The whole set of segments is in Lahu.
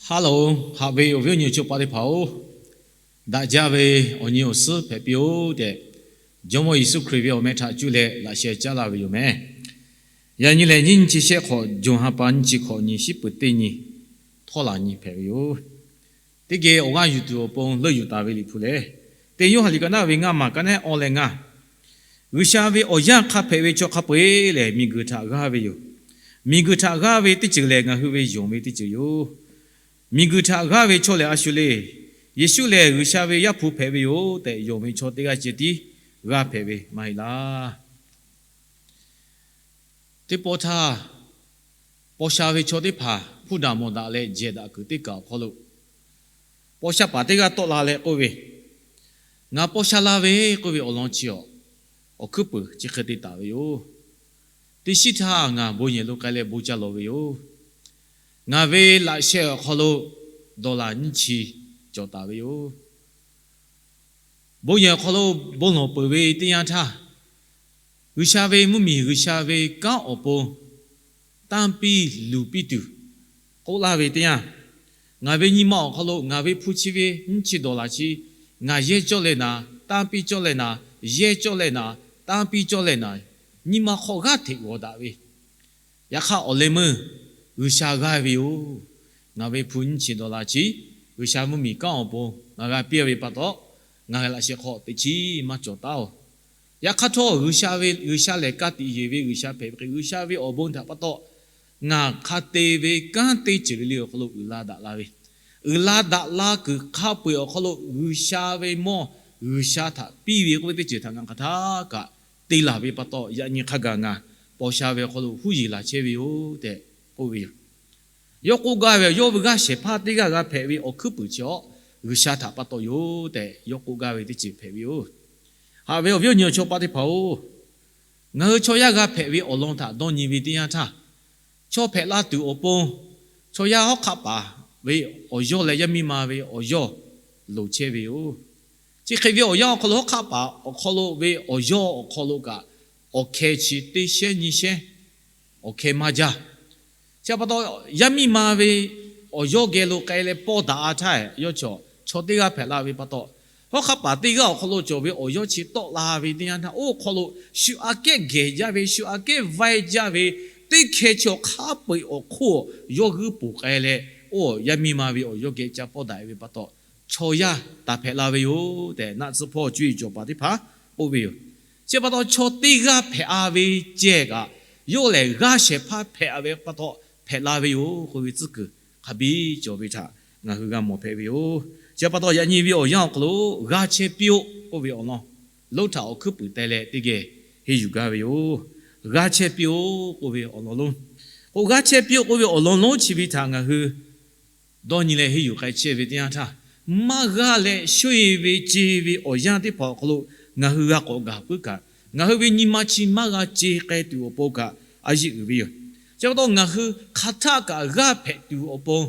Haˉ loˬ, haꞈ ve awˬ viˉ awˬ nyi awˬ chawˇ paˆ teˇ hpaˍ-oˬ, daꞈ jaˇ ve awˬ nyi awˬ suhˉ hpehꞈ piˇ-oˆ tehꞈ, Jawˇmawˇ Yeˍsuˆ Hkriꞈ ve awˬ meh htaꞈ cuˇ leh laꞈ sheh caˉ laˇ ve yoˬ meh. Yaꞈ nyi lehˬ, nyiˇ nyi chi shehˆ hk'awꞈ, June ha pa nyiˇ chi hk'awꞈ nyi, shiˉ peuˬ teˇ nyi, htawˇ laˬ nyi hpehꞈ ve yoˬ. Teˇ geh awˬ g'aˇ yuˬ tuˬ awˬ pon leuˆ yuˬ taˍ ve Liꞈ hpu lehˬ, teˇ Yoˇhanˬ liꞈ ka naˆ ve ngaˇ maˬ ka naˆ awˇ leh ngaˇ. G'uiˬsha ve awˬ yanˇ hk'a hpehꞈ ve chaw hk'a peu-eˬ lehˬ, miˬguiˬ htaꞈ g'aˇ ve yoˬ. Miˬguiˬ htaꞈ g'aˇ ve teˇ ceuˬ lehˬ, ngaˬ hui ve yonˍ ve teˇ ceuˬ yoˬ. Miˬguiˬ htaꞈ g'aˇ ve chaw lehˬ a shu le. Yeˍsuˆ lehˬ G'uiˬsha ve Yaˇ hpu hpehꞈ ve yoˬ tehꞈ, yonˍ ve chaw teˇ g'aˇ ceh tiˉ g'aˇ hpehꞈ ve maˇ heˆ laˇ. Teˇ pawˆ htaˇ, paw sha ve chaw teˇ hpaˍ hpuˇ daꞈ mawˬ daꞈ leh jehˬ daꞈ kuiˬ teˇ kaˬ awˬ hk'aw lo, paw sha paˍ teˇ g'aˇ tawˆ la leh k'oˆ ve, Ngaˬ paw sha la ve k'oˆ ve awˬ lawn chi awˬ, awˬ hkuiˉ puiˍ chi hk'e te taˍ ve yoˬ. Teˇ shiˉ htaˇ ngaˬ bon yehˬ lo k'ai leh bon ca lawˬ ve yoˬ. Ngaˬ ve laꞈ sheh awˬ hk'aw lo dollar nyiˇ chi cawˬ taˍ ve yoˬ. Bon yehˬ awˬ hk'aw lo bon lawˬ peuˬ ve teˇ yanˇ htaˇ, G'uiˬsha ve mvuhˇmiˬ, G'uiˬsha ve kanˉ awˬ pon tanˇ piˇ luˬ piˇ tuˬ k'oˆ laˇ ve teˇ yanˇ, ngaˬ ve nyi ma awˬ hk'aw lo ngaˬ ve hpu chi ve nyiˇ chi dollar chi ngaˬ yehˇ cawˇ leh naˍ, tanˇ piˇ cawˇ leh naˍ, yehˇ cawˇ leh naˍ, tanˇ piˇ cawˇ leh naˍ, nyi ma hk'aw g'aˇ hteꞈ g'awˬ daꞈ ve. Yaꞈ hk'aˇ awˬ leh meuˇ G'uiˬsha g'aˇ ve yoˬ. Ngaˬ ve hpu nyiˇ chi dollar chi G'uiˬsha mvuhˇmiˬ kanˉ awˬ pon ngaˬ g'a piˇ ve pa taw, ngaˬ hui laꞈ sheh hk'aw teꞈ chiˉ maˇ cawˬ taˉ-oˬ. Yaꞈ hk'aˇ htawˇ, G'uiˬsha ve, G'uiˬsha lehˬ ka tiꞈ yeˬ ve G'uiˬsha hpehꞈ ve hk'e, G'uiˬsha ve awˬ bon htaꞈ pa taw ngaˬ hk'a te ve kanˉ teˇ ceuˬ le le awˬ hk'aw lo uiˍ la daꞈ la ve, uiˍ la daꞈ la kuiˬ hk'a peu-eˬ awˬ hk'aw lo G'uiˬsha ve mawˇ G'uiˬsha htaꞈ piˇ ve k'oˆ ve teˇ ceuˬ htaꞈ ngaˬ hk'aˬ htaˇ kaꞈ te laˬ ve pa taw, yaꞈ nyi hk'a gaˬ ngaˬ paw sha ve awˬ hk'aw lo huˉ yeˬ laˬ chehˇ ve yoˬ tehꞈ k'oˆ ve yoˬ. Yawˇ k'oˆ gaˇ ve, yawˇ ve g'aˇ shehˍ hpaˇ teˇ g'aˇ g'a hpehꞈ ve awˬ hkuiˉ puiˍ chi awˬ, G'uiˬsha htaꞈ pa taw yoˬ tehꞈ yawˇ k'oˆ gaˇ ve teˇ ceuˬ hpehꞈ ve yoˬ. Haꞈ ve awˬ viˉ awˬ nyi awˬ chawˇ paˆ teˇ hpaˍ-oˬ, ngaˬ hui chaw yaˇ g'a hpehꞈ ve awˬ lawn htaꞈ dawˇ nyi ve teˇ yanˇ htaˇ, chaw hpehꞈ la tuˬ awˬ pon chaw yaˇ hawˉ hk'aˆ paˍ ve awˬ yawˇ leh yaˇ miˇ ma ve awˬ yawˇ loˍ chehˇ ve yoˬ. Chi hk'e ve awˬ yanˇ awˬ hk'aw lo hawˉ hk'aˆ paˍ awˬ hk'aw lo ve awˬ yawˇ awˬ hk'aw lo kaꞈ, awˬ hkeh chi teˇ shehnˉ nyiˇ shehnˉ awˬ hkeh maˇ jaˇ. Chi pa taw, yaˇ miˇ ma ve awˬ yawˇ geh lo k'ai leh pawˇ daꞈ-a htaˇ, yawˇ chaw, chaw teˇ g'aˇ hpehꞈ la ve pa taw, hawˉ hk'aˆ paˍ teˇ g'aˇ awˬ hk'aw lo cawˬ ve awˬ yawˇ chi tawˆ la ve teˇ yanˇ htaˇ, oˇ hk'aw lo shu aꞈ kehˉ gehˬ jaˇ ve, shu aꞈ kehˉ vaiˇ jaˇ ve teˇ hkeh chi awˬ hk'a peu-eˬ awˬ hk'oˆ yawˇ g'uiˇ poˬ k'ai leh, oˇ yaˇ miˇ ma ve awˬ yawˇ geh ca pawˇ daꞈ ve pa taw, chaw yaˇ taˍ hpehꞈ la ve yoˬ tehꞈ, naˆ tsuhˇ hpawˇ cuˇ yiˍ cawˬ paˍ teˇ hpaˍ k'oˆ ve yoˬ. Chi pa taw, chaw teˇ g'aˇ hpehꞈ-a ve ceh kaꞈ, yawˇ lehˬ g'aˇ shehˍ hpaˇ hpehꞈ-a ve pa taw hpehꞈ la ve yoˬ k'oˆ ve tcuhˉ kuiˬ hk'a biˇ cawˬ ve htaꞈ ngaˬ hui g'a mawˬ hpehꞈ ve yoˬ. Chi pa taw, yaꞈ nyi ve awˬ yanˇ awˬ hk'aw lo g'aˇ chehˇ piˇ-oˆ k'oˆ ve awˬ lawn lonˉ htaꞈ awˬ hkuiˉ puiˍ teh leh teˇ geh henˇ yuˬ gaˇ ve yoˬ. G'aˇ chehˇ piˇ-oˆ k'oˆ ve awˬ lawn lonˉ, k'o, g'aˇ chehˇ piˇ-oˆ k'oˆ ve awˬ lawn lonˉ chi ve htaꞈ ngaˬ hui dawˇ nyi leh henˇ yuˬ k'ai chehˇ ve teˇ yanˇ htaˇ, maˇ g'aˇ leh shonˇ-e ve ce ve awˬ yanˇ teˇ hpaˍ awˬ hk'aw lo ngaˬ hui g'a k'awꞈ gaˬ puiˉ kaꞈ, ngaˬ hui ve nyi ma chi maˇ g'a ce k'ai tuˬ awˬ pon kaꞈ a yeˆ uiˍ ve yoˬ. Chi pa taw, ngaˬ hui hk'aˬ htaˆ kaꞈ g'aˇ hpehꞈ tuˬ awˬ pon,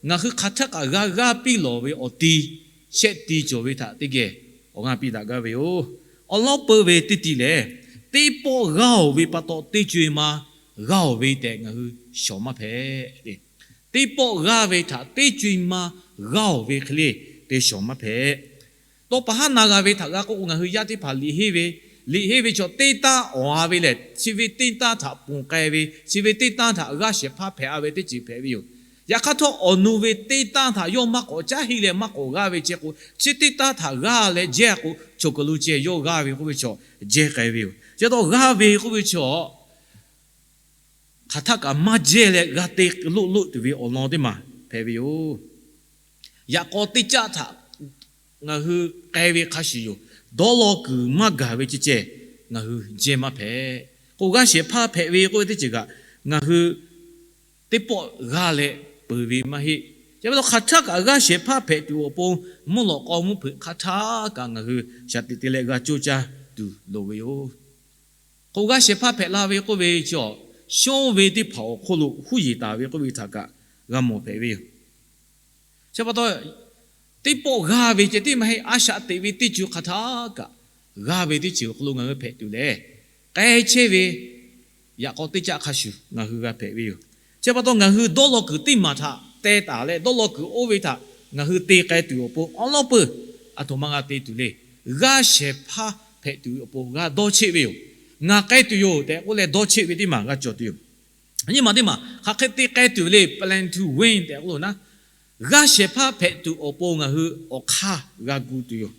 ngaˬ hui hk'aˬ htaˆ kaꞈ g'a g'aˇ piˇ lawˬ ve awˬ ti, shehˆ ti cawˬ ve htaꞈ teˇ geh awˬ g'aˇ piˇ daꞈ gaˇ ve yoˬ. Awˬ lawn peuˬ ve teˇ ti lehˬ, teˇ pawˆ g'aˇ-oˬ ve pa taw teˇ co-e ma g'aˇ-oˬ ve tehꞈ ngaˬ hui shawˍ maˇ hpehꞈ le. Teˇ pawˆ g'aˇ ve htaꞈ teˇ co-e ma g'aˇ-oˬ ve hk'e le te shawˍ maˇ hpehꞈ. Tawˇ pa haˉ na g'a ve htaꞈ g'a k'oˆ k'o, ngaˬ hui yaˇ teˇ hpaˍ liꞈ henˇ ve, liꞈ henˇ ve chaw teˇ tanˇ awˍ-a ve lehˬ, chi ve teˇ tanˇ htaꞈ ponˬ k'ai ve, chi ve teˇ tanˇ htaꞈ g'aˇ shehˍ hpaˇ hpehꞈ-a ve teˇ ceuˬ hpehꞈ ve yoˬ. Yaꞈ hk'aˇ htawˇ, awˬ nu ve teˇ tanˇ htaꞈ yawˇ maˇ k'awꞈ caˉ henˇ leh maˇ k'awꞈ g'aˇ ve ceh k'o, chi teˇ tanˇ htaꞈ g'aˇ leh jehˇ k'o, choˬ kaˬ lo ceh yawˇ g'aˇ ve k'oˆ ve chaw jehˇ k'ai ve yoˬ. Chi pa taw, g'aˇ ve k'oˆ ve chaw hk'aˬ htaˆ kaꞈ maˇ jehˇ leh g'a te loˆ loˆ tuˬ ve awˬ lawn teˇ maˬ hpehꞈ ve yoˬ. Yaꞈ k'aw teˇ caˆ htaꞈ ngaˬ hui k'ai ve hk'a shuˍ yoˬ. Dawˇ law kuiˬ maˇ gaˬ ve ceh ceh ngaˬ hui jehˇ maˇ hpehꞈ. K'o, g'aˇ shehˍ hpaˇ hpehꞈ ve k'oˆ ve teˇ ceuˬ kaꞈ ngaˬ hui teˇ pawˆ g'aˇ leh peuˬ ve maˇ heˆ. Chi pa taw, hk'aˬ htaˆ kaꞈ g'aˇ shehˍ hpaˇ hpehꞈ tuˬ awˬ pon, mvuhˇ lawꞈ k'aw mvuhˇ hpeuꞈ hk'aˬ htaˆ kaꞈ ngaˬ hui shaˍ tiꞈ te leh g'a coˇ caˇ tuˬ loˍ ve yoˬ. K'o, g'aˇ shehˍ hpaˇ hpehꞈ la ve k'oˆ ve chi awˬ, shonˇ ve teˇ hpaˍ awˬ hk'oˆ lo huˉ yeˬ taˍ ve k'oˆ ve htaꞈ kaꞈ g'a mawˬ hpehꞈ ve yoˬ. Chi pa taw, teˇ pawˆ g'aˇ ve ceh tiˉ maˇ heˆ, a shaꞈ teꞈ ve teˇ co hk'aˬ htaˆ kaꞈ g'aˇ ve teˇ ceuˬ awˬ hk'aw lo ngaˬ hui hpehꞈ tuˬ lehˬ, k'ai chehˇ ve yaꞈ k'aw teˇ caˆ hk'a shuˍ ngaˬ hui g'a hpehꞈ ve yoˬ. Chi pa taw, ngaˬ hui dawˇ law kuiˬ teˇ maˬ htaꞈ teh taˍ leh dawˇ law kuiˬ oˇ ve htaꞈ ngaˬ hui te k'ai tuˬ awˬ pon awˉ lawˉ peuˬ aˬ htoꞈ ma g'a te tuˬ le. G'aˇ shehˍ hpaˇ hpehꞈ tuˬ awˬ pon g'a dawˇ cheˆ ve yoˬ. Ngaˬ k'ai tuˬ yoˬ tehꞈ k'oˆ leh dawˇ cheˆ ve teˇ maˬ g'a cawˬ tuˬ yoˬ. Nyiˇ maˬ teˇ maˬ hk'aˬ hk'e te k'ai tuˬ ve le, plan to win tehꞈ k'oˆ lo naˉ, g'aˇ shehˍ hpaˇ hpehꞈ tuˬ awˬ pon ngaˬ hui awˬ hk'aˇ g'a gu tuˬ yoˬ.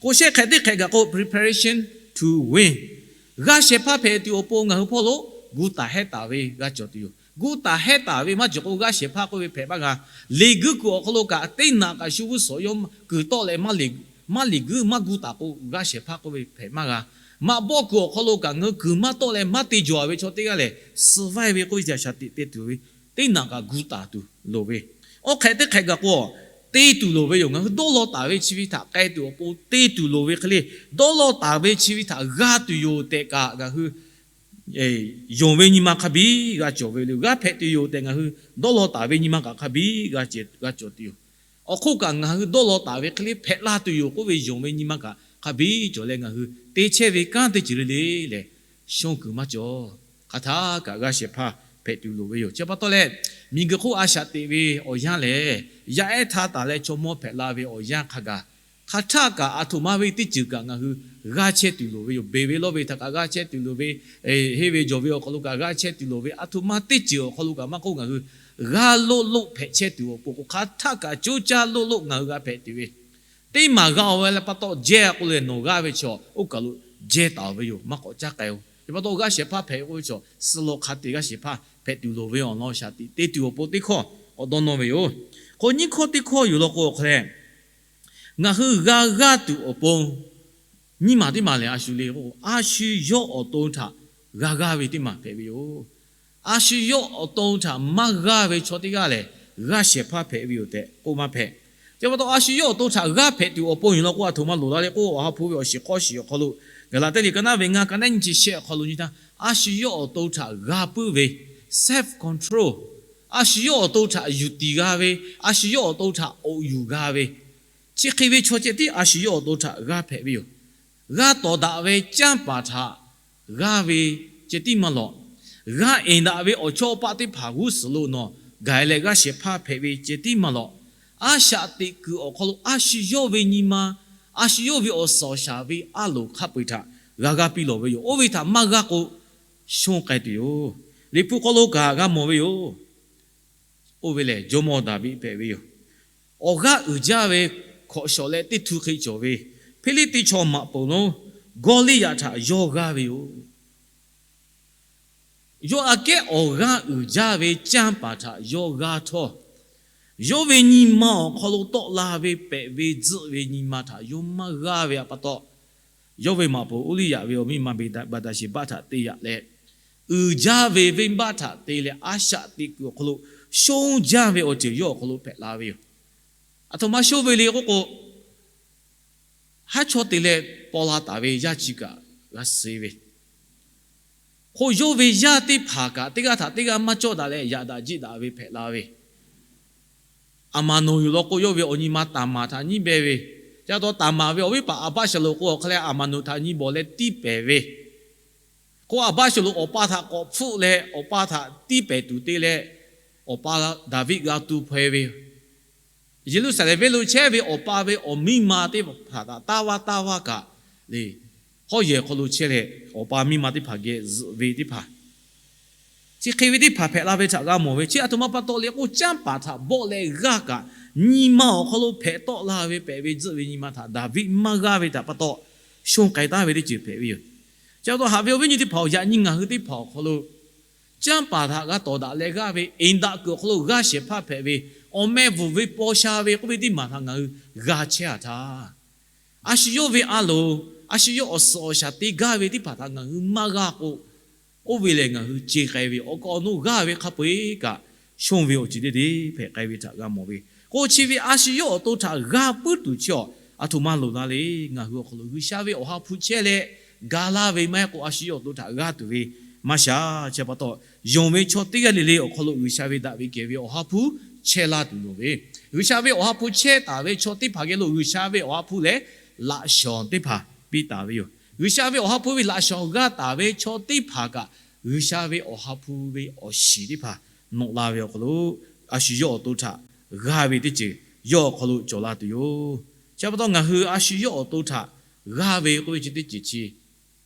K'o shehˆ hk'ehꞈ teˇ hk'ehꞈ gaˬ k'o preparation to win, g'aˇ shehˍ hpaˇ hpehꞈ tuˬ awˬ pon ngaˬ hui hpawˇ lo gu taˍ hehˉ taˍ ve g'a cawˬ tuˬ yoˬ. Gu taˍ hehˉ taˍ ve maˇ cawˬ k'o g'aˇ shehˍ hpaˇ k'oˆ ve hpehꞈ maˇ g'a. Leˬ guiˇ kuiˬ awˬ hk'aw lo kaꞈ teˇ naꞈ kaꞈ shu g'uˇ suhˍ yawˇ kuiˬ tawˆ leh maˇ leˬ guiˇ maˇ gu taˍ k'o g'aˇ shehˍ hpaˇ k'oˆ ve hpehꞈ maˇ g'a. Maꞈ bawˆ kuiˬ awˬ hk'aw lo kaꞈ ngaˬ hui kuiˬ maˇ tawˆ leh maˇ te jawˬ ve chaw teˇ g'aˇ lehˬ, suh vaiˇ ve k'oˆ ve a shaˍ tiꞈ te tuˬ ve, teˇ naꞈ kaꞈ gu taˍ tuˬ loˍ ve. Oˇ hk'ehꞈ teˇ hk'ehꞈ gaˬ k'o, te tuˬ loˍ ve yoˬ. Ngaˬ hui dawˇ law taˍ ve chi ve htaꞈ k'ai tuˬ awˬ pon te tuˬ loˍ ve hk'e le. Dawˇ law taˍ ve chi ve htaꞈ g'a tuˬ yoˬ tehꞈ kaꞈ ngaˬ hui yonˍ ve nyi ma hk'a biˇ g'a cawˬ ve le. G'aˇ hpehꞈ tuˬ yoˬ tehꞈ ngaˬ hui dawˇ law taˍ ve nyi ma kaꞈ hk'a biˇ g'a cawˬ tuˬ yoˬ. Awˬ hk'oˆ kaꞈ ngaˬ hui dawˇ law taˍ ve hk'e le hpehꞈ la tuˬ yoˬ k'oˆ ve yonˍ ve nyi ma kaꞈ hk'a biˇ cawˬ leh ngaˬ hui te chehˇ ve kanˉ teˇ ceuˬ le le lehˬ, shonˇ kuiˬ maˇ cawˬ. Hk'aˬ htaˇ kaꞈ g'aˇ shehˍ hpaˇ hpehꞈ tuˬ loˍ ve yoˬ. Chi pa taw leh, miˬguiˬ hk'oˆ a shaꞈ teꞈ ve awˬ yanˇ lehˬ, yaˇ ehˉ htaˇ taˍ leh chaw mawˇ hpehꞈ la ve awˬ yanˇ hk'a gaˬ, hk'aˬ htaˇ kaꞈ aˬ htoꞈ ma ve teˇ ceuˬ kaꞈ ngaˬ hui g'aˇ chehˇ tuˬ loˍ ve yoˬ. Beˬ ve lawˇ ve htaꞈ kaꞈ g'aˇ chehˇ tuˬ loˍ ve, henˇ ve jawˬ ve awˬ hk'aw lo kaꞈ g'aˇ chehˇ tuˬ loˍ ve, aˬ htoꞈ ma teˇ ceuˬ awˬ hk'aw lo kaꞈ maˇ k'oˆ ngaˬ hui g'aˇ loˆ loˆ hpehꞈ chehˇ tuˬ awˬ pon k'o, hk'aˬ htaˇ kaꞈ coˇ caˇ loˆ loˆ ngaˬ hui g'a hpehꞈ tuˬ ve, teˇ maˬ g'a-oˬ ve leh pa taw jehˇ k'oˆ leh nawˬ g'aˇ ve chaw oˇ kaˬ lo jehˇ taˍ-oˬ ve yoˬ. Maˇ k'awꞈ caˉ k'ai-oˬ. Chi pa taw g'aˇ shehˍ hpaˇ hpehꞈ k'oˆ ve chaw, suh lo hk'a te g'aˇ shehˍ hpaˇ hpehꞈ tuˬ loˍ ve awˬ lawn shaˍ tiꞈ te tuˬ awˬ pon teˇ hkawˇ k'awꞈ dawˇ nawˇ ve yoˬ. K'o nyiˇ hkawˇ teˇ hkawˇ yoˬ law k'o awˬ hk'a leh, ngaˬ hui g'a g'aˇ tuˬ awˬ pon nyiˇ maˬ teˇ maˬ lehˬ a shu le k'o, a shu yawˇ awˬ to htaꞈ g'a g'aˇ ve teˇ maˬ hpehꞈ ve yoˬ. A shu yawˇ awˬ to htaꞈ maˇ g'aˇ ve chaw teˇ g'aˇ lehˬ, g'aˇ shehˍ hpaˇ hpehꞈ ve yoˬ tehꞈ k'oˆ maˇ hpehꞈ. Chi pa taw a shu yawˇ awˬ to htaꞈ g'aˇ hpehꞈ tuˬ awˬ pon yoˬ law k'o, aˬ htoꞈ ma loˍ la le k'o, Awˬ ha hpu ve awˬ shiˍ hk'awˇ shiˍ awˬ hk'aw lo, Gaˍlaˍtiˆ liꞈ ka naˉ ve ngaˇ ka naˉ nyiˇ chi shehˆ awˬ hk'aw lo nyi htaˇ, a shu yawˇ awˬ to htaꞈ g'a puiˉ ve, self control, a shu yawˇ awˬ to htaꞈ yuˬ tiˍ g'a ve, a shu yawˇ awˬ to htaꞈ awˬ yuˬ g'a ve, chi hk'e ve chaw ceh tiˉ a shu yawˇ awˬ to htaꞈ g'aˇ hpehꞈ ve yoˬ. G'a tawˍ daꞈ ve canˇ paˍ htaꞈ g'aˇ ve ceh tiˉ maˇ lawꞈ. G'a enˍ daꞈ ve awˬ chawˇ paˆ teˇ hpaˍ g'uˇ suhˍ lo nawˬ gaˬ leh g'aˇ shehˍ hpaˇ hpehꞈ ve ceh tiˉ maˇ lawꞈ. A shaꞈ teꞈ kuiˬ awˬ hk'aw lo a shu yawˇ ve nyi ma, a shu yawˇ ve awˬ suhˍ awˬ shaˍ ve a loˍ hk'a peu-eˬ htaꞈ g'a g'aˇ piˇ lawˬ ve yoˬ. Oˇ ve htaꞈ maˇ g'aˇ k'o, shonˇ k'ai tuˬ yoˬ. Liꞈ hpu hk'aw lo kaꞈ g'a mawˬ ve yoˬ. Oˇ ve lehˬ jawˇmawˇ Daˍviˆ hpehꞈ ve yoˬ. Awˬ g'aˇ uiˍ jaˇ ve hkawꞈ shawˍ leh teˇ htu hk'e cawˬ ve Hpiˇliˇtiˆ chaw maꞈ poˍ lonˉ Gawˇliˇyaꞈ htaꞈ yawˇ g'aˇ ve yoˬ. Yawˇ aꞈ kehˉ awˬ g'aˇ uiˍ jaˇ ve canˇ paˍ htaꞈ yawˇ g'aˇ htawˇ, yawˇ ve nyi ma awˬ hk'aw lo tawˆ la ve pehꞈ ve tzuhˆ ve nyi ma htaꞈ yawˇ maˇ g'aˇ ve pa taw, yawˇ ve maꞈ poˍ Uˇliˇyaꞈ ve awˬ miˇ ma Baˍdaˍsheˍbaˆ htaꞈ te yaꞈ leh, uiˍ jaˇ ve venˇbaˆ htaꞈ te leh a shaꞈ teꞈ kuiˬ awˬ hk'aw lo shonˇ jaˇ ve awˬ ceuˬ yawˇ awˬ hk'aw lo hpehꞈ la ve yoˬ. Aˬ htoꞈ ma shonˇ ve le k'oˆ k'o, haˉ chawˇ te leh paw la taˍ ve yaˇ chi kaꞈ g'a suh ve, k'o yawˇ ve yaˇ teˇ hpaˍ kaꞈ teˇ g'aˇ htaꞈ teˇ g'aˇ maˇ cawˇ daꞈ leh yaꞈ daꞈ jiˆ daꞈ ve hpehꞈ la ve, Aˍmaˍnoˍ yoˬ law k'o, yawˇ ve awˬ nyi ma Taˍmaˍ htaꞈ nyiˉ beh ve. Chi pa taw Taˍmaˍ ve awˬ viˉ paˍ Aˍbaˆshaˍlonˍ k'o, awˬ hk'a leh Aˍmaˍnoˍ htaꞈ nyi bawˬ leh tiˇ pehˍ ve. K'o Aˍbaˆshaˍlonˍ awˬ pa htaꞈ k'awꞈ hpfuhˆ leh awˬ pa htaꞈ tiˇ pehˍ tuˬ te leh, awˬ pa Daˍviˆ g'a tu hpaw-e ve. Yeˍruˆsaˍlehnˍ venˇ lo chehˇ ve awˬ pa ve awˬ miˇ ma teˇ hpaˍ htaꞈ taˇ vaˇ taˇ vaˇ kaꞈ le, hawˉ yehˬ hk'aw lo chehˇ leh awˬ pa miˇ ma teˇ hpaˍ geh zuhꞈ ve teˇ hpaˍ, chi hk'e ve teˇ hpaˍ hpehꞈ la ve htaꞈ g'a mawˬ ve. Chi aˬ htoꞈ ma pa taw le k'o, canˇ paˍ htaꞈ bawˆ leh g'aˇ kaꞈ, nyi ma awˬ hk'aw lo hpehꞈ tawˆ la ve pehꞈ ve tzuhˆ ve nyi ma htaꞈ Daˍviˆ maˇ g'aˇ ve htaꞈ pa taw, shonˇ k'ai taˍ ve teˇ ceuˬ hpehꞈ ve yoˬ. Chi pa taw haꞈ ve awˬ viˉ nyi teˇ hpaˍ-oˬ, yaꞈ nyi ngaˬ hui teˇ hpaˍ awˬ hk'aw lo canˇ paˍ htaꞈ g'a tawˍ daꞈ leh g'aˇ ve, enˍ daꞈ kuiˬ awˬ hk'aw lo g'aˇ shehˍ hpaˇ hpehꞈ ve, awˬ meh bvuhˬ ve paw sha ve k'oˆ ve teˇ maˬ htaꞈ ngaˬ hui g'a chehˇ-a htaˇ, a shu yawˇ ve a loˍ, a shu yawˇ awˬ suhˍ awˬ shaˍ te gaˇ ve teˇ hpaˍ htaꞈ ngaˬ hui maˇ g'aˇ k'o, oˇ ve lehˬ ngaˬ hui ce k'ai ve awˬ kaˍ awˬ nu g'aˇ ve hk'a peu-eˬ kaꞈ, shonˇ ve awˬ ceuˬ teˇ deˇ hpehꞈ k'ai ve htaꞈ g'a mawˬ ve. K'o chi ve a shu yawˇ awˬ to htaꞈ g'a puiˉ tuˬ chi-awˬ, aˬ htoꞈ ma loˍ la le. Ngaˬ hui awˬ hk'aw lo G'uiˬsha ve awˬ ha hpu chehˇ leh ga laˇ ve maˇ heˆ k'o, a shu yawˇ awˬ to htaꞈ g'aˇ tuˬ ve maˇ sha. Chi pa taw, yonˍ ve chaw teˇ g'aˇ le le awˬ hk'aw lo G'uiˬsha ve daꞈ ve kehˬ ve awˬ ha hpu chehˇ laˇ tuˬ loˍ ve, G'uiˬsha ve awˬ ha hpu chehˇ taˍ ve chaw teˇ hpaˍ geh lo G'uiˬsha ve awˬ ha hpu lehˬ laꞈ shawnˍ teˇ hpaˍ piˇ taˍ ve yoˬ. G'uiˬsha ve awˬ ha hpu ve laꞈ shawnˍ g'a taˍ ve chaw teˇ hpaˍ kaꞈ, G'uiˬsha ve awˬ ha hpu ve awˬ shiˍ teˇ hpaˍ nawꞈ la ve awˬ hk'aw lo a shu yawˇ awˬ to htaꞈ g'aˇ ve teˇ ceuˬ yawˇ awˬ hk'aw lo cawˬ la tuˬ yoˬ. Chi pa taw ngaˬ hui a shu yawˇ awˬ to htaꞈ g'aˇ ve k'oˆ ve chi teˇ ceuˬ chi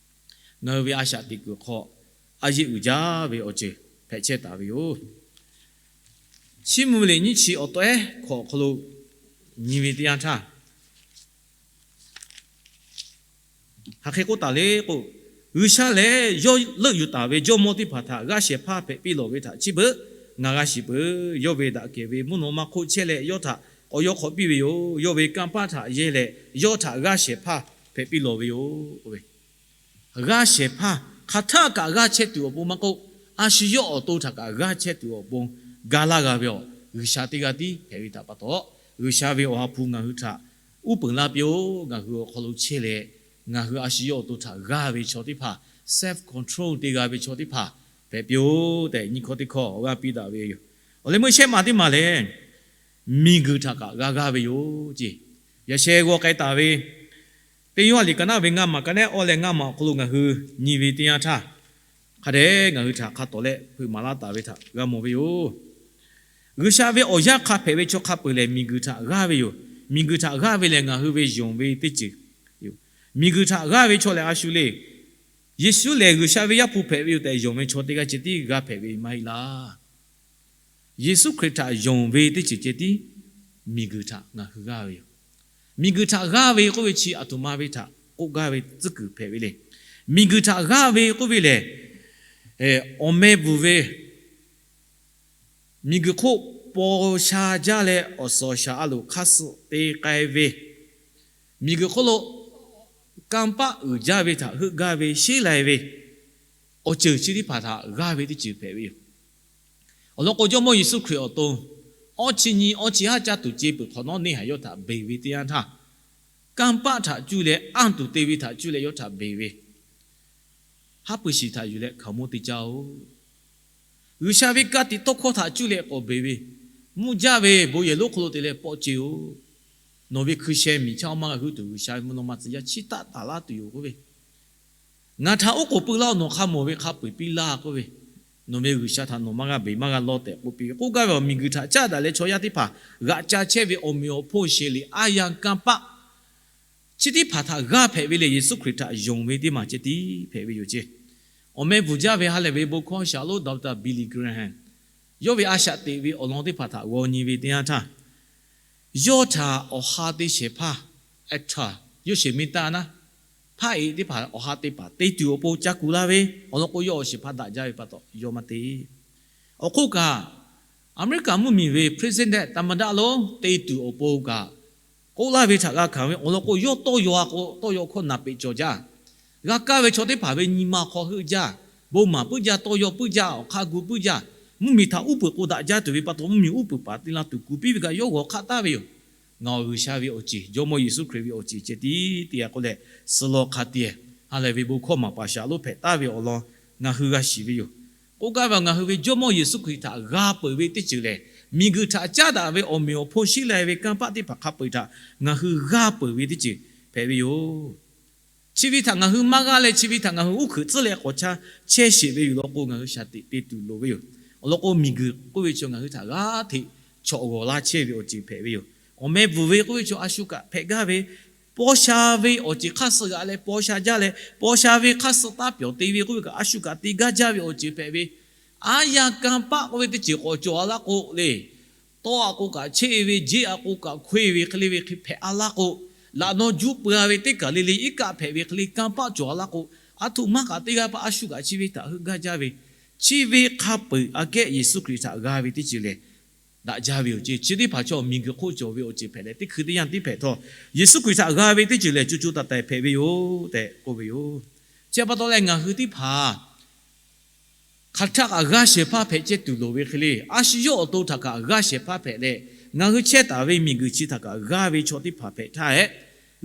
ngaˬ hui ve a shaꞈ teꞈ kuiˬ hk'aw a yeˆ uiˍ jaˇ ve awˬ ceuˬ hpehꞈ chehˇ taˍ ve yoˬ. Chiˇ mvuh ve liꞈ nyiˇ chi awˬ tawehˉ hkawꞈ awˬ hk'aw lo nyi ve teˇ yanˇ htaˇ, hk'aˬ hk'e k'oˆ taˍ le k'o, G'uiˬsha lehˬ yawˇ leuˆ yuˬ taˍ ve jawˇmawˇ teˇ hpaˍ htaꞈ g'aˇ shehˍ hpaˇ hpehꞈ piˇ lawˬ ve htaꞈ chi beuꞈ ngaˬ g'a shiˍ peuˬ. Yawˇ ve daꞈ kehˬ ve mvuhˇ naw ma hk'oˆ chehˇ leh yawˇ htaꞈ k'awꞈ yaw hk'awꞈ piˇ ve yoˬ. Yawˇ ve kanˇ paˆ htaꞈ yehˇ leh yawˇ htaꞈ g'aˇ shehˍ hpaˇ hpehꞈ piˇ lawˬ ve yoˬ. G'aˇ shehˍ hpaˇ hk'aˬ htaˆ kaꞈ g'aˇ chehˇ tuˬ awˬ pon maˇ k'oˆ, a shu yawˇ awˬ to htaꞈ kaꞈ g'aˇ chehˇ tuˬ awˬ pon ga laˇ g'a ve awˬ G'uiˬsha teˇ g'aˇ tiˉ hpehꞈ ve htaꞈ pa taw, G'uiˬsha ve awˬ ha hpu ngaˬ hui htaꞈ uˉ peunˍ laˇ piˇ-oˆ. Ngaˬ hui awˬ hk'aw lo chehˇ leh, ngaˬ hui a shu yawˇ awˬ to htaꞈ g'aˇ ve chaw teˇ hpaˍ, self control te g'a ve chaw teˇ hpaˍ hpehꞈ piˇ-oˆ tehꞈ nyi hkawˇ teˇ hkawˇ awˬ g'aˇ piˇ daꞈ ve yoˬ. Awˬ leh meuˇ shehˆ maˬ teˇ maˬ lehˬ, miˬguiˬ htaꞈ kaꞈ g'a g'aˇ ve yoˬ ce. Yaꞈ sheh g'aw k'ai taˍ ve teˇ yawˇ a liꞈ ka naˉ ve ngaˇ maˬ ka nehˉ awˇ leh ngaˇ maˬ awˬ hk'aw lo ngaˬ hui nyi ve teˇ yanˇ htaˇ, hk'a dehꞈ ngaˬ hui htaꞈ hk'a tawˍ leh hpeuꞈ maˍ laˇ taˍ ve htaꞈ g'a mawˬ ve yoˬ. G'uiˬsha ve awˬ yaˇ hk'a hpehꞈ ve chaw hk'a peu-eˬ lehˬ, miˬguiˬ htaꞈ g'aˇ ve yoˬ. Miˬguiˬ htaꞈ g'aˇ ve lehˬ, ngaˬ hui ve yonˍ ve teˇ ceuˬ yoˬ. Miˬguiˬ htaꞈ g'aˇ ve chaw lehˬ a shu le. Yeˍsuˆ lehˬ G'uiˬsha ve Yaˇ hpu hpehꞈ ve yoˬ tehꞈ yonˍ ve chaw teˇ g'aˇ ceh tiˉ g'aˇ hpehꞈ ve maˇ heˆ laˇ. Yeˍsuˆ Hkriꞈ htaꞈ yonˍ ve teˇ ceuˬ ceh tiˉ miˬguiˬ htaꞈ ngaˬ hui g'aˇ ve yoˬ. Miˬguiˬ htaꞈ g'aˇ ve k'oˆ ve chi aˬ htoꞈ ma ve htaꞈ k'oˆ gaˇ ve tcuhˉ kuiˬ hpehꞈ ve le. Miˬguiˬ htaꞈ g'aˇ ve k'oˆ ve lehˬ, awˬ meh bvuhˬ ve miˬguiˬ hk'oˆ paw sha jaˇ leh awˬ suhˍ awˬ shaˍ a loˍ hk'aˇ suh te k'ai ve, miˬguiˬ hk'oˆ lo kanˇ paˆ uiˍ jaˇ ve htaꞈ heuˆ gaˇ ve sheˉ lai ve awˬ ceuˬ chi teˇ hpaˍ htaꞈ g'aˇ ve teˇ ceuˬ hpehꞈ ve yoˬ. Awˬ lawn k'o, Jawˇmawˇ Yeˍsuˆ Hkriꞈ awˬ to awˇ chi nyi awˇ chi haˉ caˇ tuˬ ce peuˬ hk'awꞈ nawˉ, neˇ haiˬ yawˇ htaꞈ beˬ ve teˇ yanˇ htaˇ, kanˇ paˆ htaꞈ cuˇ leh anˇ tuˬ te ve htaꞈ cuˇ leh yawˇ htaꞈ beˬ ve, haˉ pui shiˍ htaꞈ yuˬ leh hkaoˍmonˇ te caˇ-oˬ. G'uiˬsha ve ka tiꞈ tawˇ hkawˇ htaꞈ cuˇ leh k'awꞈ beˬ ve, mvuhˇ jaˇ ve bon yehˬ lonˉ hk'aw lo te leh pawˆ ce-oˬ. Nawˬ ve hkui sheh miˬ chaˇ awˇ maˇ g'a hu tuˬ, G'uiˬsha ve mvuhˇ naw ma tcuh yaˇ chiˇ taˆ taˍ laˇ tuˬ yoˬ k'oˆ ve, ngaˬ htaꞈ oˉ k'oˍ pui laˇ-oˬ, nawˬ hk'a mawˬ ve hk'a peu-eˬ piˇ laˇ k'oˆ ve, nawˬ ve G'uiˬsha htaꞈ nawˬ maˇ g'a beˬ maˇ g'a lawˇ tehꞈ k'oˆ piˇ ve. K'oˆ gaˇ ve awˬ miˬguiˬ htaꞈ caˉ daꞈ leh chaw yaˇ teˇ hpaˍ g'aꞈ ca chehˇ ve awˬ meꞈ awˬ hponˇ sheˍ liꞈ aˉ yanˇ kanˇ paˆ chi teˇ hpaˍ htaꞈ g'aˇ hpehꞈ ve lehˬ, Yeˍsuˆ Hkriꞈ htaꞈ yonˍ ve teˇ maˬ ceh tiˉ hpehꞈ ve yoˬ ce. Awˬ meh bvuhˬ jaˇ ve ha lehˬ ve bon hkawˇ shaˍlonˉ Doctor Billy Graham, yawˇ ve a shaꞈ teꞈ ve awˬ lawn teˇ hpaˍ htaꞈ g'aw nyi ve teˇ yanˇ htaˇ, yawˇ htaꞈ awˬ ha te shehˍ hpaˇ, actor, yawˇ sheˍ mi taˇ naˉ, hpaˇ eꞈ teˇ hpaˍ awˬ ha te paˍ te tuˬ awˬ pon ca kuˬ laˇ ve, awˬ lawn k'o, yawˇ awˬ shehˍ hpaˇ daꞈ jaˇ ve pa taw yawˇ maˇ te. Awˬ hk'oˆ kaꞈ, Aˍmeˍriˆkaˍ mvuhˇmiˬ ve president, သမ္မတ lonˉ te tuˬ awˬ pon kaꞈ k'oˆ laˇ ve htaꞈ g'a hkanˍ ve, awˬ lawn k'o, yawˇ tawˇ yaw a k'o, tawˇ yaw hkawˇ naˍ peꞈ cawˬ jaˇ. G'a kaˇ ve chaw teˇ hpaˍ ve nyi ma hk'aw heuˆ jaˇ, bon maˍ puiˉ jaˇ, tawˇ yaw puiˉ jaˇ, awˬ hk'aˇ gu puiˉ jaˇ. Mvuhˇmiˬ htaꞈ uˉ peunˍ k'o daꞈ jaˇ tuˬ ve pa taw, mvuhˇmiˬ uˉ peunˍ paˍ te la tuˬ kuˬ piˇ ve kaꞈ yawˇ g'awˬ hk'aˆ taˍ ve yoˬ. Ngaˬ awˬ G'uiˬsha ve awˬ ceˬ, Jawˇmawˇ Yeˍsuˆ Hkriꞈ ve awˬ ceˬ ceh tiˉ te a k'oˆ leh, suh law hk'a te, ha lehˬ ve bon hkawˇ maˍ paˍ shaˍlonˉ hpehꞈ taˍ ve awˬ lawn ngaˬ hui g'a shiˍ ve yoˬ. K'oˆ gaˇ ve, ngaˬ hui ve Jawˇmawˇ Yeˍsuˆ Hkriꞈ htaꞈ g'a peuˬ ve teˇ ceuˬ lehˬ, miˬguiˬ htaꞈ caˉ daꞈ ve awˬ meꞈ awˬ hponˇ sheˉ lai ve kanˇ paˆ teˇ hpaˍ hk'a peu-eˬ htaꞈ ngaˬ hui g'a peuˬ ve teˇ ceuˬ hpehꞈ ve yoˬ. Chi ve htaꞈ ngaˬ hui maˇ g'aˇ leh, chi ve htaꞈ ngaˬ hui uˉ hkuiꞈ tcuhˉ leh k'awꞈ ca chehˇ sheˍ ve yoˬ law k'o, ngaˬ hui shaˍ tiꞈ te tuˬ loˍ ve yoˬ. Awˬ lawn k'o, miˬguiˬ k'oˆ ve chaw ngaˬ hui htaꞈ g'aˇ hteꞈ chawꞈ g'awˬ laˇ chehˇ ve awˬ ceuˬ hpehꞈ ve yoˬ. Awˬ meh bvuhˬ ve k'oˆ ve chaw a shu kaꞈ hpehꞈ gaˇ ve, paw sha ve awˬ ceuˬ hk'aˇ suh g'aꞈ leh paw sha jaˇ leh, paw sha ve hk'aˇ suh taˇ pyawˬ te ve k'oˆ ve kaꞈ a shu kaꞈ te gaˇ jaˇ ve awˬ ceuˬ hpehꞈ ve, aˉ yanˇ kanˇ paˆ k'oˆ ve teˇ ceuˬ k'awꞈ cawˬ a laˇ k'o le, tawˇ a k'o kaꞈ cheˆ ve, jeˇ a k'o kaꞈ hkoˇ ve hk'e le ve hk'e hpehꞈ a laˇ k'o, laꞈ naw juˇ pui a ve teˇ kaˬ le le iˉ kaˆ hpehꞈ ve hk'e le kanˇ paˆ cawˬ a laˇ k'o, a htoꞈ ma kaꞈ teˇ g'aˇ pa a shu kaꞈ chi ve htaꞈ heuˆ gaˇ jaˇ ve, chi ve hk'a peu-eˬ aꞈ kehˉ Yeˍsuˆ Hkriꞈ htaꞈ g'a ve teˇ ceuˬ lehˬ, daꞈ jaˇ ve yoˬ ce. Chi teˇ hpaˍ chaw miˬguiˬ hk'oˆ cawˬ ve awˬ ceuˬ hpehꞈ leh, teˇ hkui teˇ yanˇ tiˉ hpehꞈ htawˇ, Yeˍsuˆ Hkriꞈ htaꞈ g'a ve teˇ ceuˬ lehˬ, co co taiˍ taiˍ hpehꞈ ve yoˬ tehꞈ k'oˆ ve yoˬ. Chi pa taw leh, ngaˬ hui teˇ hpaˍ hk'aˬ htaˆ kaꞈ g'aˇ shehˍ hpaˇ hpehꞈ chehˇ tuˬ loˍ ve hk'e le, a shu yawˇ awˬ to htaꞈ kaꞈ g'aˇ shehˍ hpaˇ hpehꞈ leh, ngaˬ hui chehˇ taˍ ve miˬguiˬ chi htaꞈ kaꞈ g'aˇ ve chaw teˇ hpaˍ hpehꞈ htaˇ hehꞈ,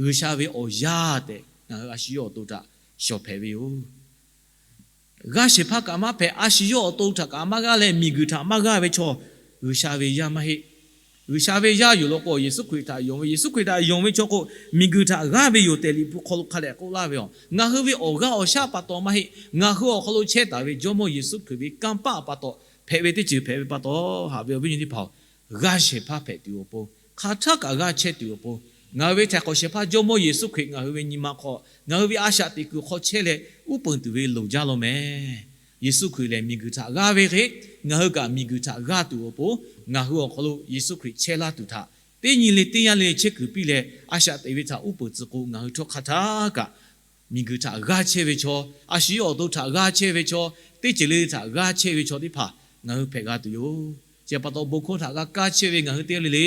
G'uiˬsha ve awˬ yaˇ tehꞈ ngaˬ hui a shu yawˇ awˬ to htaꞈ shawˍ hpehꞈ ve yoˬ. G'aˇ shehˍ hpaˇ kaꞈ maˇ hpehꞈ, a shu yawˇ awˬ to htaꞈ kaꞈ maˇ g'aˇ leh, miˬguiˬ htaꞈ maˇ g'aˇ ve chaw G'uiˬsha ve yaˇ maˇ heˆ. G'uiˬsha ve yaˇ yoˬ law k'o, Yeˍsuˆ Hkriꞈ htaꞈ yonˍ ve, Yeˍsuˆ Hkriꞈ htaꞈ yonˍ ve chaw k'o, miˬguiˬ htaꞈ g'aˇ ve yoˬ tehꞈ Liꞈ hpu hk'aw lo hk'a dehꞈ k'oˆ laˇ ve yoˬ. Ngaˬ hui ve awˬ g'aˇ awˬ shaˉ pa taw maˇ heˆ, ngaˬ hui awˬ hk'aw lo chehˇ taˍ ve Jawˇmawˇ Yeˍsuˆ Hkriꞈ ve kanˇ paˆ pa taw hpehꞈ ve teˇ ceuˬ hpehꞈ ve pa taw, haꞈ ve awˬ viˉ nyi teˇ hpaˍ-oˬ, g'aˇ shehˍ hpaˇ hpehꞈ tuˬ awˬ pon, hk'aˬ htaˆ kaꞈ g'aˇ chehˇ tuˬ awˬ pon, ngaˬ hui ve Htaiˍ hk'awꞈ shehˍ hpaˇ Jawˇmawˇ Yeˍsuˆ Hkriꞈ ngaˬ hui ve nyi ma hk'aw, ngaˬ hui ve a shaꞈ teꞈ kuiˬ hk'aw chehˇ leh uˉ peunˍ tuˬ ve loˍ jaˇ law mehˍ. Yeˍsuˆ Hkriꞈ lehˬ miˬguiˬ htaꞈ g'aˇ ve hk'e, ngaˬ hui kaꞈ miˬguiˬ htaꞈ g'aˇ tuˬ awˬ pon, ngaˬ hui awˬ hk'aw lo Yeˍsuˆ Hkriꞈ chehˇ laˇ tuˬ htaꞈ teˇ nyi le teˇ yanˇ le chehˇ kuiˬ piˇ leh, a shaꞈ teꞈ ve htaꞈ uˉ peunˍ tcuh k'o, ngaˬ hui htawˇ hk'aˬ htaˆ kaꞈ miˬguiˬ htaꞈ g'aˇ chehˇ ve chaw, a shu yawˇ awˬ to htaꞈ g'aˇ chehˇ ve chaw, teˇ ceuˬ le le htaꞈ g'aˇ chehˇ ve chaw teˇ hpaˍ ngaˬ hui hpehꞈ g'a tuˬ yoˬ. Chi pa taw, bon hkawˇ htaꞈ g'a kaˇ chehˇ ve ngaˬ hui teˇ g'aˇ le le,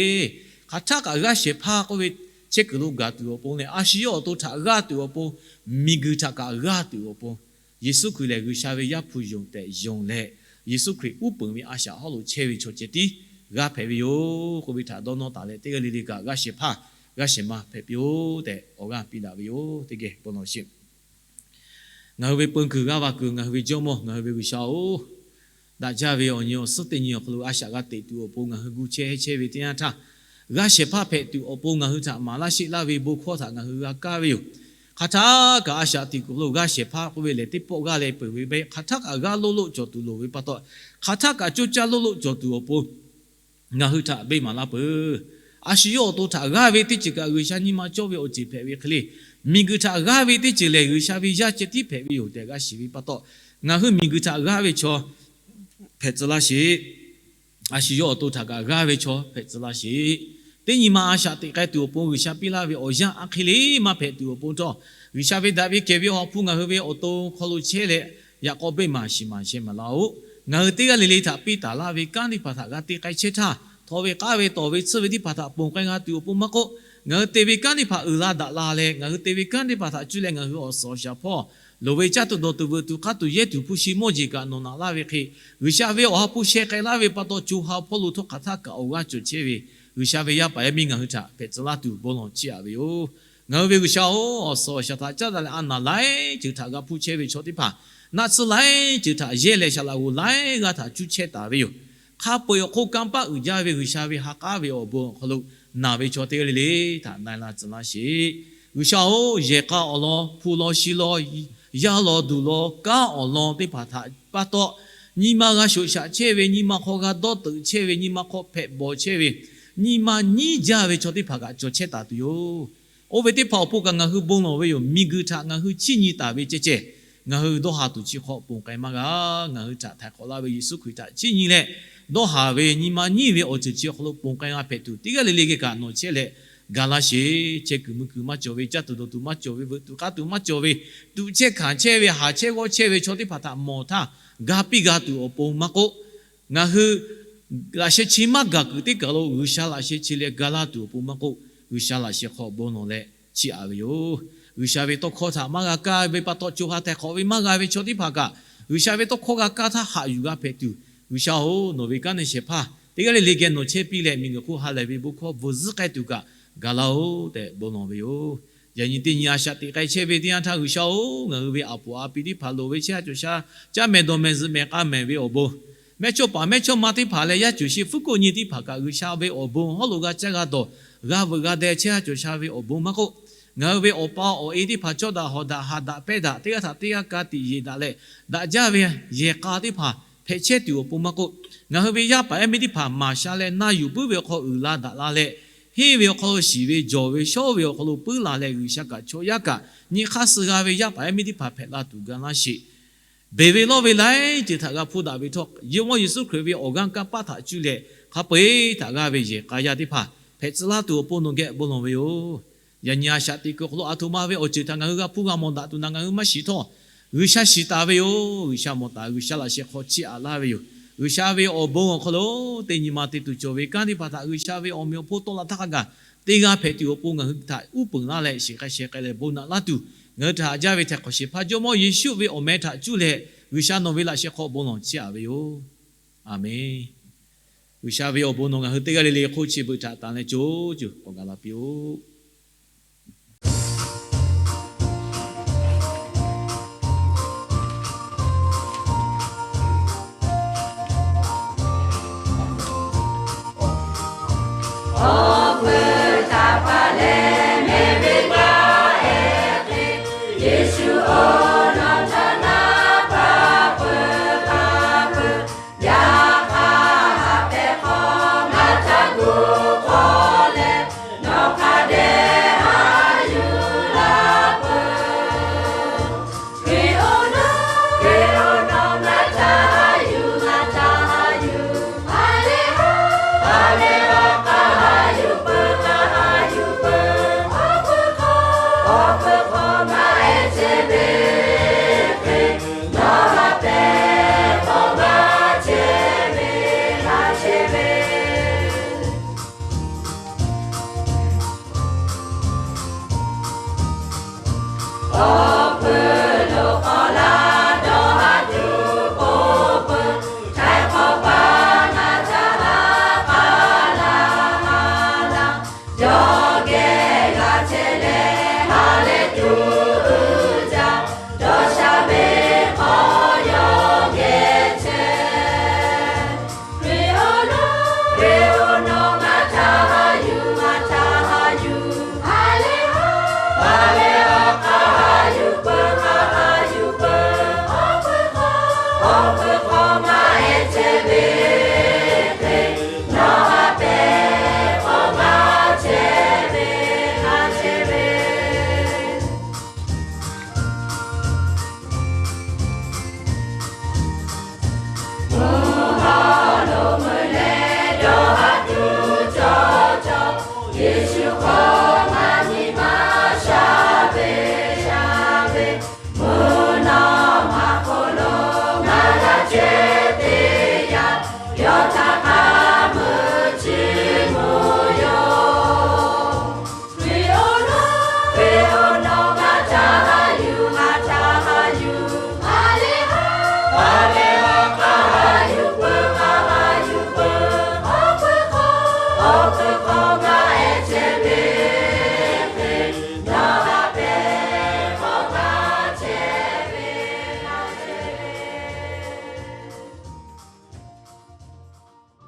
hk'aˬ htaˆ kaꞈ g'aˇ shehˍ hpaˇ k'oˆ ve chehˇ kuiˬ lo gaˬ tuˬ awˬ pon leh, a shu yawˇ awˬ to htaꞈ g'aˇ tuˬ awˬ pon, miˬguiˬ htaꞈ kaꞈ g'aˇ tuˬ awˬ pon, Yeˍsuˆ Hkriꞈ lehˬ G'uiˬsha ve Yaˇ hpu yonˍ tehꞈ yonˍ leh, Yeˍsuˆ Hkriꞈ uˉ peunˍ ve a shaꞈ hawˉ lo chehˇ ve chaw ceh tiˉ g'aˇ hpehꞈ ve yoˬ k'oˆ ve htaꞈ dawˇ nawˇ taˍ leh, teˇ g'aˇ le le kaꞈ g'aˇ shehˍ hpaˇ g'aˇ shehˍ ma hpehꞈ piˇ-oˆ tehꞈ awˬ g'aˇ piˇ daꞈ ve yoˬ. Teˇ geh bon lawˬ sheˍ. Ngaˬ hui ve peun kuiˬ g'aˇ va kuiˬ, ngaˬ hui ve Jawˇmawˇ, ngaˬ hui ve G'uiˬsha-oˬ, daꞈ jaˇ ve awˬ nyi awˬ suhˉ teˇ nyi awˬ hk'aw lo a shaꞈ g'a teꞈ tuˬ awˬ pon ngaˬ hui gu chehˇ chehˇ ve teˇ yanˇ htaˇ, g'aˇ shehˍ hpaˇ hpehꞈ tuˬ awˬ pon ngaˬ hui htaꞈ maˍ laˇ sheˆ laˇ ve bon hkawˇ htaꞈ ngaˬ hui g'a kaˇ ve yoˬ. Hk'aˬ htaˆ kaꞈ a shaꞈ teꞈ kuiˬ hk'aw lo g'aˇ shehˍ hpaˇ k'oˆ ve lehˬ teˇ pawˆ g'aˇ leh peuˬ ve, hk'aˬ htaˆ kaꞈ g'aˇ loˇ loˆ cawˬ tuˬ loˍ ve pa taw, hk'aˬ htaˆ kaꞈ coˇ caˇ loˇ loˆ cawˬ tuˬ awˬ pon ngaˬ hui htaꞈ venˇ maˍ laˇ peuˬ. A shu yawˇ awˬ to htaꞈ g'aˇ ve teˇ ceuˬ kaꞈ G'uiˬsha nyi ma cawˇ ve awˬ ceuˬ hpehꞈ ve hk'e le, miˬguiˬ htaꞈ g'aˇ ve teˇ ceuˬ lehˬ G'uiˬsha ve yaˇ ceh tiˉ hpehꞈ ve yoˬ tehꞈ g'a shiˍ ve pa taw, ngaˬ hui miˬguiˬ htaꞈ g'aˇ ve chaw hpehꞈ tcuh laˇ sheˍ. A shu yawˇ awˬ to htaꞈ kaꞈ g'aˇ ve chaw hpehꞈ tcuh laˇ sheˍ. Teˇ nyi ma a shaꞈ teꞈ k'ai tuˬ awˬ pon G'uiˬsha piˇ laˇ ve awˬ yanˇ a hk'e le maˇ hpehꞈ tuˬ awˬ pon htawˇ, G'uiˬsha ve daꞈ ve kehˬ ve Awˬ ha hpu ngaˬ hui ve awˬ to hk'aw lo chehˇ leh, yaꞈ k'aw beˇ maˍ shiˍ maˍ sheh maˍ laˇ-oˆ. Ngaˬ hui teˇ g'aˇ le le htaꞈ piˇ taˍ laˇ ve kanˉ teˇ hpaˍ htaꞈ g'a te k'ai chehˇ htaˇ, htaw ve k'aˉ ve tawˍ ve tsuhˇ ve teˇ hpaˍ htaꞈ ponˬ k'ai g'a tuˬ awˬ pon maˇ k'oˆ, ngaˬ hui te ve kanˉ teˇ hpaˍ uiˍ la daꞈ la leh, ngaˬ hui te ve kanˉ teˇ hpaˍ htaꞈ cuˇ leh ngaˬ hui awˬ suhˍ awˬ shaˍ hpawˇ loˍ ve caˇ tuˬ dawˬ tuˬ veuꞈ tuˬ k'aˇ tuˬ yehˇ tuˬ hpu shi mawˇ jeˬ kaꞈ nawˬ naꞈ laˇ ve hk'e, G'uiˬsha ve Awˬ ha hpu sheh k'ai laˇ ve pa taw, co ha hpawˇ lo htawˇ hk'aˬ htaˆ kaꞈ awˬ g'aˇ cawˬ chehˇ ve G'uiˬsha ve yaˇ paˍ yaˇ miˇ ngaˬ hui htaꞈ hpehꞈ tcuh laˇ tuˬ bon lawˬ chiˇ aꞈ ve yoˬ. Ngaˬ hui ve G'uiˬsha-oˬ, awˬ suhˍ awˬ shaˍ htaꞈ caˉ daꞈ leh a naˍ laiˉ ceuˬ htaꞈ g'a hpuˇ chehˇ ve chaw teˇ hpaˍ, naˆ tsuhˇ laiˉ ceuˬ htaꞈ yehˇ leh saˍ laꞈ g'oˍ laiˉ g'aˇ htaꞈ cuˇ chehˇ taˍ ve yoˬ. Hk'a peu-eˬ awˬ hk'oˆ kanˇ paˆ uiˍ jaˇ ve G'uiˬsha ve ha k'aˉ ve awˬ bon awˬ hk'aw lo naˬ ve chaw teˇ g'aˇ le le htaꞈ na-e la tcuh laˇ sheˍ. G'uiˬsha-oˬ, yehˬ k'a awˬ lawn, hpu lawn, shi lawn, yaˇ lawn, duˬ lawn, kanˉ awˬ lawn teˇ hpaˍ htaꞈ pa taw, nyi ma g'a shoꞈ shaꞈ chehˇ ve, nyi ma hk'aw g'a dawˇ teuꞈ chehˇ ve, nyi ma hk'aw hpehꞈ bawˬ chehˇ ve, nyi ma nyiˉ jaˇ ve chaw teˇ hpaˍ kaꞈ cawˬ chehˇ taˍ tuˬ yoˬ. Oˇ ve teˇ hpaˍ awˬ pon kaꞈ ngaˬ hui bon lawˬ ve yoˬ. Miˬguiˬ htaꞈ ngaˬ hui chiˇ nyi taˍ ve ceh ceh, ngaˬ hui dawˇ haˍ tuˬ chi hk'aw ponˬ k'ai maˇ g'a. Ngaˬ hui htaꞈ htaiˍ hk'awꞈ laˇ ve Yeˍsuˆ Hkriꞈ htaꞈ chiˇ nyi leh, dawˇ haˍ ve nyi ma nyiˇ ve awˬ ceuˬ chi awˬ hk'aw lo ponˬ k'ai g'a hpehꞈ tuˬ, teˇ g'aˇ le le geh kaꞈ nawˬ chehˇ leh ga laˇ sheˍ. Chehˇ kuiˬ mui kuiˬ maˇ cawˬ ve, caˇ tuˬ dawˬ tuˬ maˇ cawˬ ve, veuꞈ tuˬ k'aˇ tuˬ maˇ cawˬ ve, tuꞈ chehˇ hkanˍ chehˇ ve, haˍ chehˇ g'awˇ chehˇ ve chaw teˇ hpaˍ htaꞈ mawˬ htaˇ, ga piˇ g'a tuˬ awˬ pon maˇ k'oˆ, ngaˬ hui laꞈ sheh chi maˇ gaˬ kuiˬ teˇ kaˬ lo G'uiˬsha laꞈ sheh chi leh ga laˇ tuˬ awˬ pon maˇ k'oˆ, G'uiˬsha laꞈ sheh hk'aw bon lawˬ leh chiˇ aꞈ ve yoˬ. G'uiˬsha ve tawˇ hkawˇ htaꞈ maˇ g'a kaˇ ve pa taw, co ha htaiˍ hk'awꞈ ve maˇ g'a ve chaw teˇ hpaˍ kaꞈ, G'uiˬsha ve tawˇ hkawˇ g'a kaˇ htaˇ haꞈ yuˬ g'a hpehꞈ tuˬ, G'uiˬsha-oˬ, nawˬ ve kanˉ neˇ shehˍ hpaˇ teˇ g'aˇ le le geh nawˬ chehˇ piˇ leh, miˬguiˬ hk'oˆ ha lehˬ ve bon hkawˇ bvuhˬ zuhˉ k'ai tuˬ kaꞈ ga laˇ-oˬ tehꞈ bon lawˬ ve yoˬ. Yaꞈ nyi teˇ nyi a shaꞈ teꞈ k'ai chehˇ ve teˇ yanˇ htaˇ, G'uiˬsha-oˬ, ngaˬ hui ve aˬ poˍ a pi teˇ hpaˍ loˍ ve chehˇ ha cawˬ sha, caˇ mehˍ dawˬ mehˍ zuhꞈ mehˍ k'a mehˍ ve awˬ bon, mehˇchawˇ paˍ mehˇchawˇma teˇ hpaˍ leh yaˇ cuˬ shi hpfuhˇ koˆ nyi teˇ hpaˍ kaꞈ G'uiˬsha ve awˬ bon hawˉ lo g'a caˇ g'a dawˬ, g'a veuꞈ g'a deh chehˇ ha cawˬ sha ve awˬ bon maˇ k'oˆ, ngaˬ hui ve awˬ pa awˬ e teˇ hpaˍ cawˇ daꞈ hawˍ daꞈ haꞈ daꞈ pehˇ daꞈ, teˇ g'aˇ htaꞈ teˇ g'aˇ ka tiꞈ yeˬ daꞈ leh, daꞈ jaˇ ve yehˬ k'a teˇ hpaˍ hpehꞈ chehˇ tuˬ awˬ pon maˇ k'oˆ, ngaˬ hui ve yaˇ paˍ yaˇ miˇ teˇ hpaˍ maˍ sha leh na yuˬ puiˉ ve awˬ hk'aw uiˍ la daꞈ la leh, henˇ ve awˬ hk'aw lo shiˍ ve, jawˬ ve, shawˉ ve awˬ hk'aw lo puiˉ la leh, G'uiˬsha kaꞈ chaw yaˇ kaꞈ nyi hk'aˇ suh g'a ve yaˇ paˍ yaˇ miˇ teˇ hpaˍ hpehꞈ la tuˬ ga laˇ sheˍ. Beˬ ve lawˇ ve laiˉ ceuˬ htaꞈ g'a hpuˇ daꞈ ve htawˇ, Jawˇmawˇ Yeˍsuˆ Hkriꞈ ve awˬ g'aˇ kanˇ paˆ htaꞈ cuˇ leh hk'a peu-eˬ htaꞈ g'a ve yehˬ k'a yaˇ teˇ hpaˍ hpehꞈ tcuh laˇ tuˬ awˬ pon nawˬ geh bon lawˬ ve yoˬ. Yaꞈ nyi a shaꞈ teꞈ kuiˬ awˬ hk'aw lo a htoꞈ ma ve awˬ ceuˬ htaꞈ ngaˬ hui g'a hpuˇ g'a mawˬ daꞈ tuˬ naꞈ ngaˬ hui maˇ shiˍ htawˇ, G'uiˬsha shiˍ taˍ ve yoˬ. G'uiˬsha mawˬ taˍ, G'uiˬsha laꞈ sheh hk'aw chiˇ aꞈ laˇ ve yoˬ. G'uiˬsha ve awˬ bon awˬ hk'aw lo teˇ nyi ma te tuˬ cawˬ ve kanˉ teˇ hpaˍ htaꞈ G'uiˬsha ve awˬ meꞈ awˬ hponˇ tawˆ la htaˇ hk'a gaˬ teˇ g'aˇ hpehꞈ tuˬ awˬ pon ngaˬ hui htaꞈ uˉ peunˍ laˇ leh shiˍ k'ai sheh k'ai leh bon naꞈ laˇ tuˬ, ngaˬ hui htaꞈ haꞈ jaˇ ve Htaiˍ hk'awꞈ shehˍ hpaˇ Jawˇmawˇ Yeˍsuˆ ve awˬ meh htaꞈ cuˇ leh G'uiˬsha nawˬ ve laꞈ sheh hk'aw bon lawˬ chiˇ aꞈ ve yoˬ. A menˬ. G'uiˬsha ve awˬ bon nawˬ ngaˬ hui teˇ g'aˇ le le hk'oˆ chi beuꞈ htaꞈ tanˍ leh co co k'awꞈ gaˬ la piˇ-oˆ.